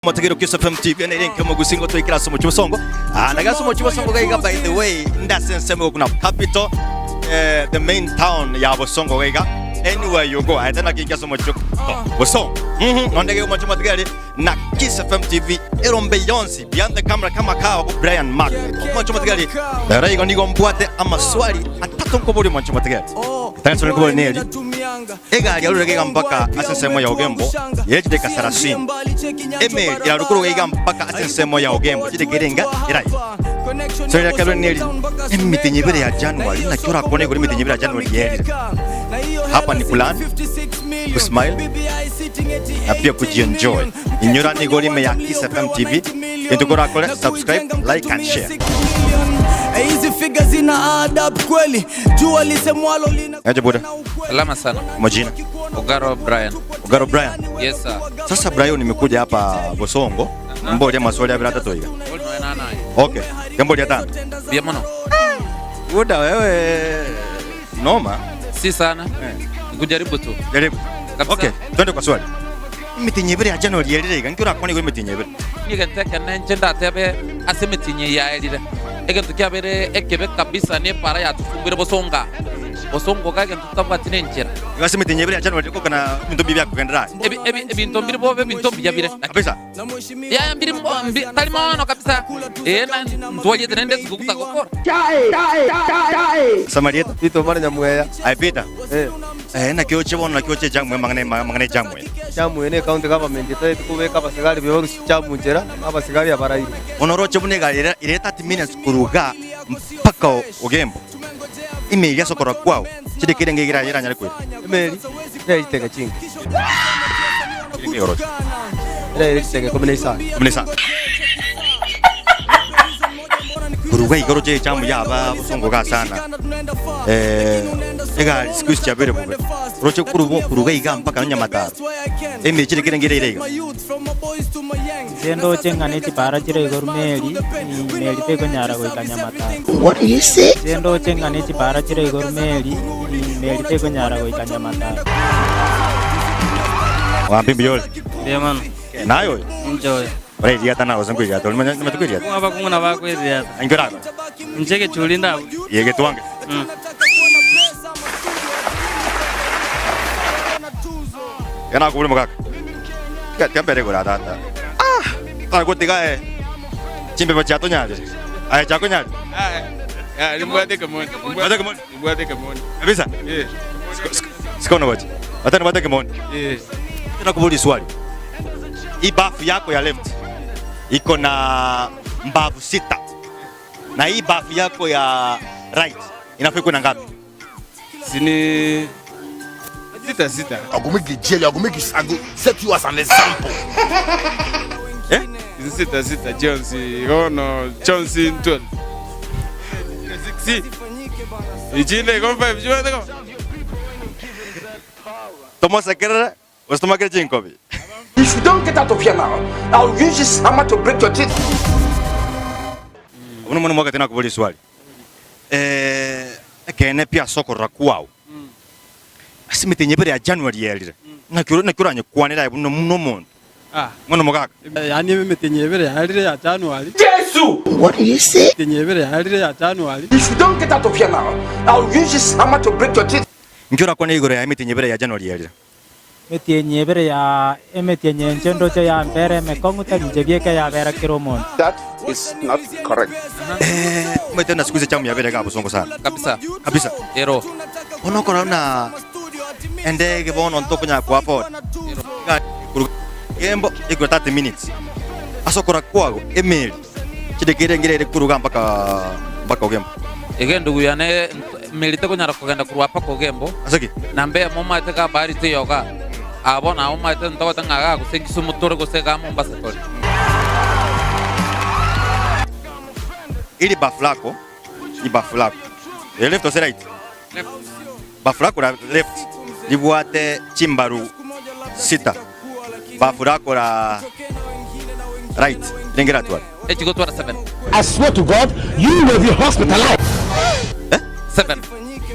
Motegero Kiss FM TV na irenke mu gusingo twikira somo cy'ubusongo. Ah, naga somo cy'ubusongo gaiga, by the way, ndasensemo kuna capital, the main town ya Bosongo gaiga. Anywhere you go, aitana kinga somo cyo Bosongo. Nondege mo cy'umutegere na Kiss FM TV Erombe Yonsi behind the camera kama kawa ku Brian Mark. Mo cy'umutegere. Raigo nigo mbwate amaswali atatu nkobori mo cy'umutegere. Thanks for nkobori neli. Egari yarurege mpaka asensemo ya Ogembo yejideka sarasini email irarukuru iga mpaka asensemo ya Ogembo chidekerenga irai. So ya kabiri neli emiti nyibere ya January na kyora kone kuri miti nyibere ya January yerire. Hapa ni kulan, kusmile na pia kujienjoy. Inyura ni golime ya Kiss FM TV. Intukora kole subscribe, like and share. Hizi figa zina add up kweli, jua lisemwalo lina Aje buda. Salama sana. Majina? Ogaro Brian. Ogaro Brian. Yes sir. Sasa Brian, nimekuja hapa Bosongo mbolya maswali abiri atatu iga. Okay, gembolya tano. Bia mono. Buda wewe noma. Si sana. Kujaribu tu. Jaribu. Kabisa. Okay, twende kwa swali. Imiti nyebere ya January yerire iga nkura kone kwa imiti nyebere. Nigente kana nje ndatebe ase mitinye yaerire. Egento kiabere ekebe kabisa ne para yatufumbire Bosonga. Bosongo kage tutabwatine njira. Igase imiti nyebere ya January ko kana bintu bibi yakugenda. Ebi ebi ebintu mbiri bobe bintu mbiyabire. Kabisa. Ya mbiri mbi talimono kabisa. Eh na ndwaje tenende sikukuta kokora. Samarieta. Tito mara nyamweya. Ai Peter. Eh. Eh na kyo chebono na kyo che jamwe mangane mangane jamwe. Chamwe ne county government ite kubeka abasigari byo chamunjera abasigari abaraire. Onoro chebune ga ire 30 minutes kuruga mpaka Ogembo. Email yasokora kwao. Chide kirenge gira ira nyari kweli. Emeli ne itega chinga. Kirenge orocho. Ire itega 15. 15. Kuruga igoro che chamu yaba Bosongo ga sana. Eh ega siku chabere bube. Roche kurugo kuruga iga mpaka nyamataro. Email chide kirenge ira iga. Zendo chengane chipara chire igoro meli meli te konyara goika nyamataro. What did you say? Zendo chengane chipara chire igoro meli meli te konyara goika nyamataro. Wambi mbioli. Ndiyo mano. Nayo. Enjoy. Ore riata na osangu riata. Olima nyama tuku riata. Kunga bakunga na bakwe riata. Angora. Ncheke chulinda. Yege tuange. Yana kubuli mukaka. Kambere gura tata. Ah, kutiga eh. Chimbe pa chato nyaje. Ay chako nyaje. Ah, nimbwate kamoni. Mbwate kamoni. Nimbwate kamoni. Kabisa? Eh. Sikono waje. Hata nimbwate kamoni. Eh. Tena kubuli swali. Hii bafu yako ya left iko na mbavu 6. Na hii bafu yako ya right inafaa ikuwe na ngapi? Sini 6 6. I go make you jail, I go make you, I go set you as an example. Eh? 6 6 Jones, ono Jones 12. 6. Ichile con 5, yo tengo. Toma sakerera, ostoma kere chinkobi. If you don't get out of here now, I'll use this hammer to break your teeth. Uno mwana mwaka tena kubuli swali. Eh, kene pia soko rakwao. Asimite nyebere ya January yerire. Na kiro na kiro anyekwanira no no muntu. Ah, mwana mugaka. Yani mimite nyebere yarire ya January. Jesu! What did you say? Nyebere yarire ya January. If you don't get out of here now, I'll use this hammer to break your teeth. Ngiro akone igoro ya mite nyebere ya January yerire. Miti nyebere ya emiti nyenje ndoche ya mbere mekongu ta njebieke ya bera kiromo. That is not correct. Eh, mete na siku chamu ya bere ka Bosongo sana. Kabisa. Kabisa. Ero. Onokora na endege bono ntokunya kwa hapo. Gembo iko 30 minutes. Asokora kwago email. Chidekere ngire kuruga mpaka mpaka Ogembo. Ege ndugu yane melite konyara kugenda kurwa paka Ogembo. Asaki. Nambe moma teka bari te yoga. Abona moma te ntoko tanga ga kusengisu mutore kusega Mombasa tore. Ili bafu lako, ni bafu lako. Left or right? Left. Bafu lako la left libuate chimbaru 6. Bafu lako la right lengera tu. Echiko twara 7. I swear to God, you will be hospitalized. Eh? 7.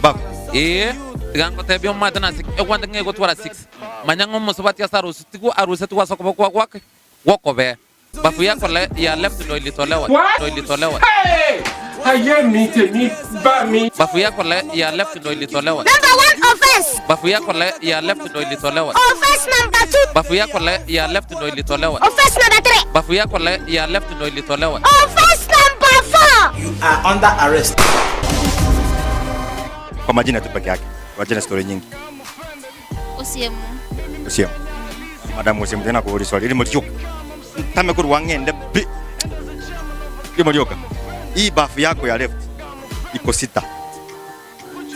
Bafu. Eh, tigango tebyo mata na 6. Ekwanda ngego twara 6. Manyango musobati asarusi tiku aruse tuwa sokobokwa kwake. Wokobe. Bafu yako ya left ndo ilitolewa. Ndo ilitolewa. Hey! Ayé mi tèmi bá mi. Bafu yako ya left ndo ilitolewa. Number 1 offense. Bafu yako ya left ndo ilitolewa. Offense number 2. Bafu yako ya left ndo ilitolewa. Offense number 3. Bafu yako ya left ndo ilitolewa. Offense number 4. You are under arrest. Kwa majina tu peke yake. Wachana story nyingi. Osiemu. Osiemu. Madam Osiemu tena kuuliza swali. Ili mlioka. Tame kuru wangende bi. Ili mlioka. Hii bafu yako ya left iko 6.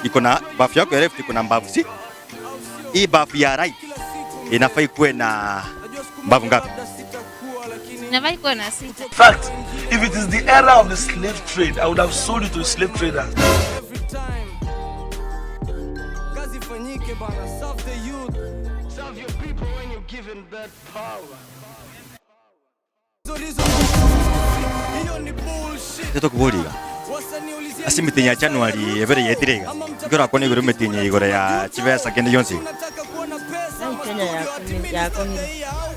Iko na bafu yako ya left iko na mbavu si? Hii bafu ya right inafaa ikuwe na mbavu ngapi? Inafaa ikuwe na 6. In fact, if it is the era of the slave trade, I would have sold you to slave traders. Kazi ifanyike bana, serve the youth. Serve your people when you're given that power. Hiyo ni bullshit. Teto kuboliga. Asi mitinya January ebere yetirega. Ngora kone igoro mitinya igoro ya chibesa kende yonsi. Kenya ya Kongo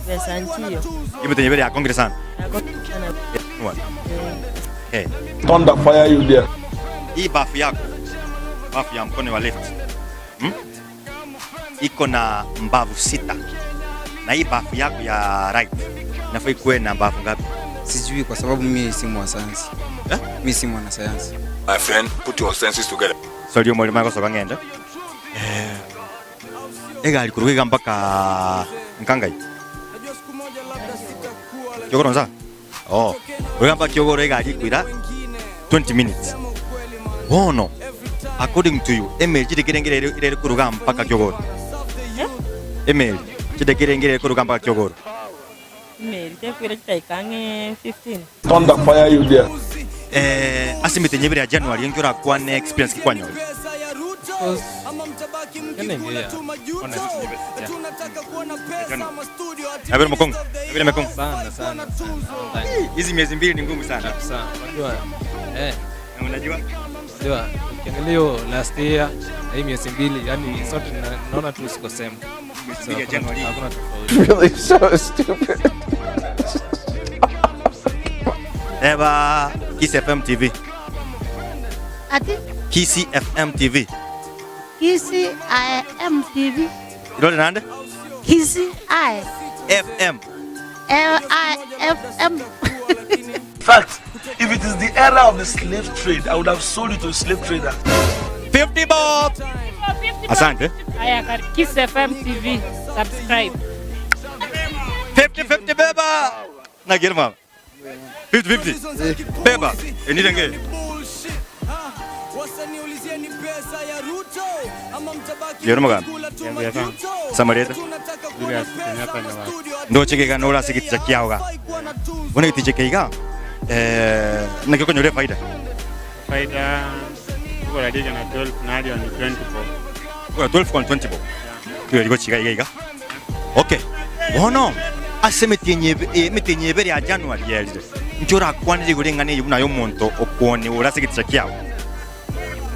pesa nchiyo. Imitinya ebere ya Congress sana. Hey. Thunder fire you there. Hii bafu yako, bafu ya mkono wa left, iko na mbavu 6. Na hii bafu yako ya right inafaa ikuwe na mbavu ngapi? Sijui kwa sababu mimi si mwanasayansi. Eh? Mimi si mwanasayansi. My friend, put your senses together. Sorry mwalimu wako soka ngende. Ega alikuruka mpaka Nkangai. Kiogoro nza? Oh. Ruga mpaka Kiogoro ega alikuira 20 minutes. Bono. According to you, email chidekirengere ile kuruga mpaka Kiogoro. Email chidekirengere kuruga mpaka Kiogoro. Email tekwira chitaikange 15. Thunder fire you there. Asi mitenye ya January ngiora kwa ne experience kikwanyo. Abere mkongo. Abere mkongo. Sana sana. Hizi miezi mbili ni ngumu sana. Sana. Unajua? Unajua? Unajua ukiangalia last year na hii miezi mbili, yani sote naona tu siko same. Hakuna tofauti. Really so stupid. Eba Kiss FM TV. Ati? Kiss FM TV. Kiss I M TV. Ilole nande? Kiss I FM. L I F M. In fact, if it is the era of the slave trade, I would have sold you to slave traders. 50 bob. Asante. Haya, Kiss FM TV, subscribe. 50-50 beba. Na girma. 50-50. Beba. Enirenge. Yormaga. Samarieta. Ndochekega nora sigiticha kiaoga. Bona gitichekeiga. Nakio konyore faida. Faida kwa radio na 12 na radio ni 24. Kwa 12 kwa 24. Kwa liko chiga iga. Okay. Bono ase mitenye ebere ya January yerire. Nchora kwanire gurengane yubuna yo muntu okone ora sigiticha kiao.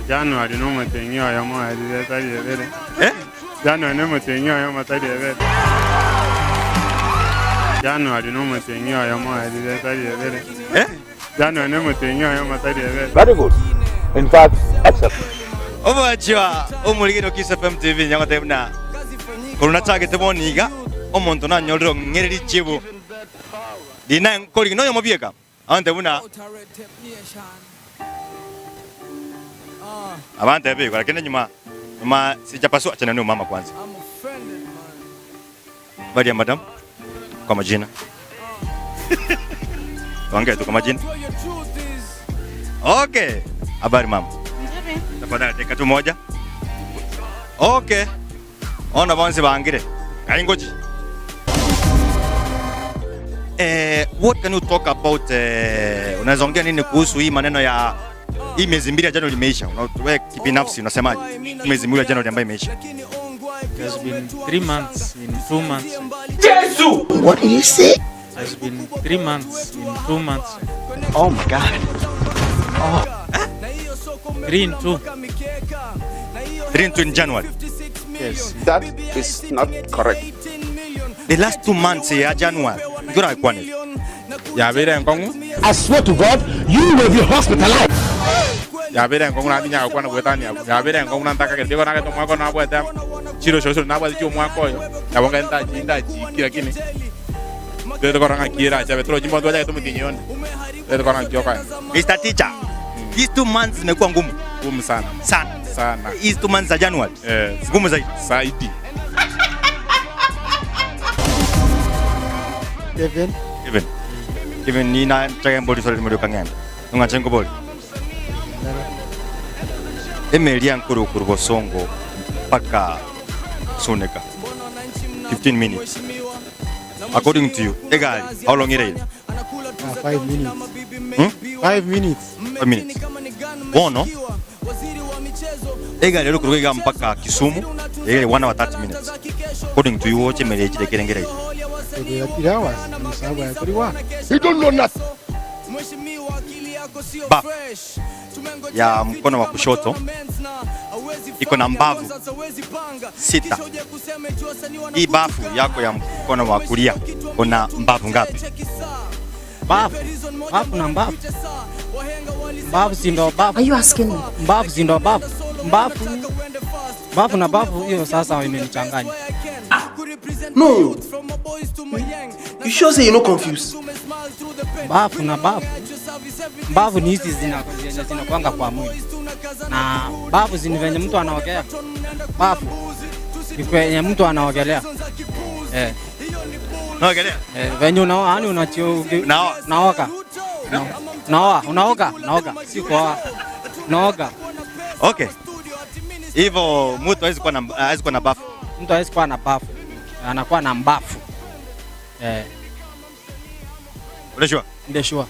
January no mutenyi oyo mwarire tari ebere. Eh? January no mutenyi oyo matari ebere. January no mutenyi oyo mwarire tari ebere. Eh? January no mutenyi oyo matari ebere. Very good. In fact, excellent. Obachwa omuligiro Kiss FM TV nyagatebna. Korona chagete boniga omuntu nanyorero ngereri chibu. Dina nkori no yomobieka. Ante buna Abante biko lakini nyuma nyuma sijapasua achana ni mama kwanza. Bali ya madam kwa majina. Tuangalie tu kwa majina. Okay. Habari mama. Nzuri. Tafadhali dakika tu moja. Okay. Ona bonsi bangire. Kaingoji. What can you talk about unaweza ongea nini kuhusu hii maneno ya hii miezi mbili ya January imeisha? Wewe kibinafsi unasemaje? Miezi mbili ya January ambayo imeisha. It has been 3 months in 2 months. Jesus! What did you say? It has been 3 months in 2 months. Oh my God. Oh. 3 in 2. 3 in 2 in January. Yes. That is not correct. The last 2 months ya January. Nkura kwane. Yabere nkong'u. I swear to God, you will be hospitalized. Yabere nkong'u na tinya gokwana gwetania. Yabere nkong'u na ntaka ketiko na keto mwako na bwete. Chiro shosho na bwete chio mwako oyo. Nabo ngenta chinda chiki lakini. Tete kora ngakira chabe tro chimbo twaja keto mutinyoni. Tete kora ngioka. Mr. Teacher, these 2 months zimekuwa ngumu. Ngumu sana. Sana. Sana. Hizi 2 months za January. Eh, ngumu zaidi. Zaidi. Kevin. Kevin. Kevin ni na chaka mboli soli muri kangenda. Nunga chengo boli. Emeli yankuru kuru Bosongo mpaka Suneka. 15 minutes. According to you, egali, how long it is? 5 minutes. Hmm? 5 minutes. 5 minutes. Bono. Egali rero kuruga mpaka Kisumu, egali 1 hour 30 minutes. According to you, woche meli chile kerengera hivi. 3 hours. Ni sababu ya kuriwa. You don't know nothing. Bafu ya mkono wa kushoto iko na mbavu sita. Hii bafu yako ya mkono wa kulia una mbavu ngapi? Bafu, bafu na mbavu. Mbavu si ndo bafu. Are you asking me? Mbavu si ndo bafu. Mbavu. Bafu na bafu hiyo sasa imenichanganya. No. You sure say you no confused? Bafu na bafu. Mbavu ni hizi zenye zinakuanga kwa mwili. Na bafu si ni venye mtu anaogea. Bafu ni kwenye mtu anaogelea. Eh. Naogelea? Eh, venye unaoa, yani unachio naoga. Naoa, unaoga, naoga, si kuoa. Naoga. Okay. Hivyo mtu hawezi kuwa na bafu. Mtu hawezi kuwa na bafu. Anakuwa na mbafu. Eh. Unajua? Ndio sure.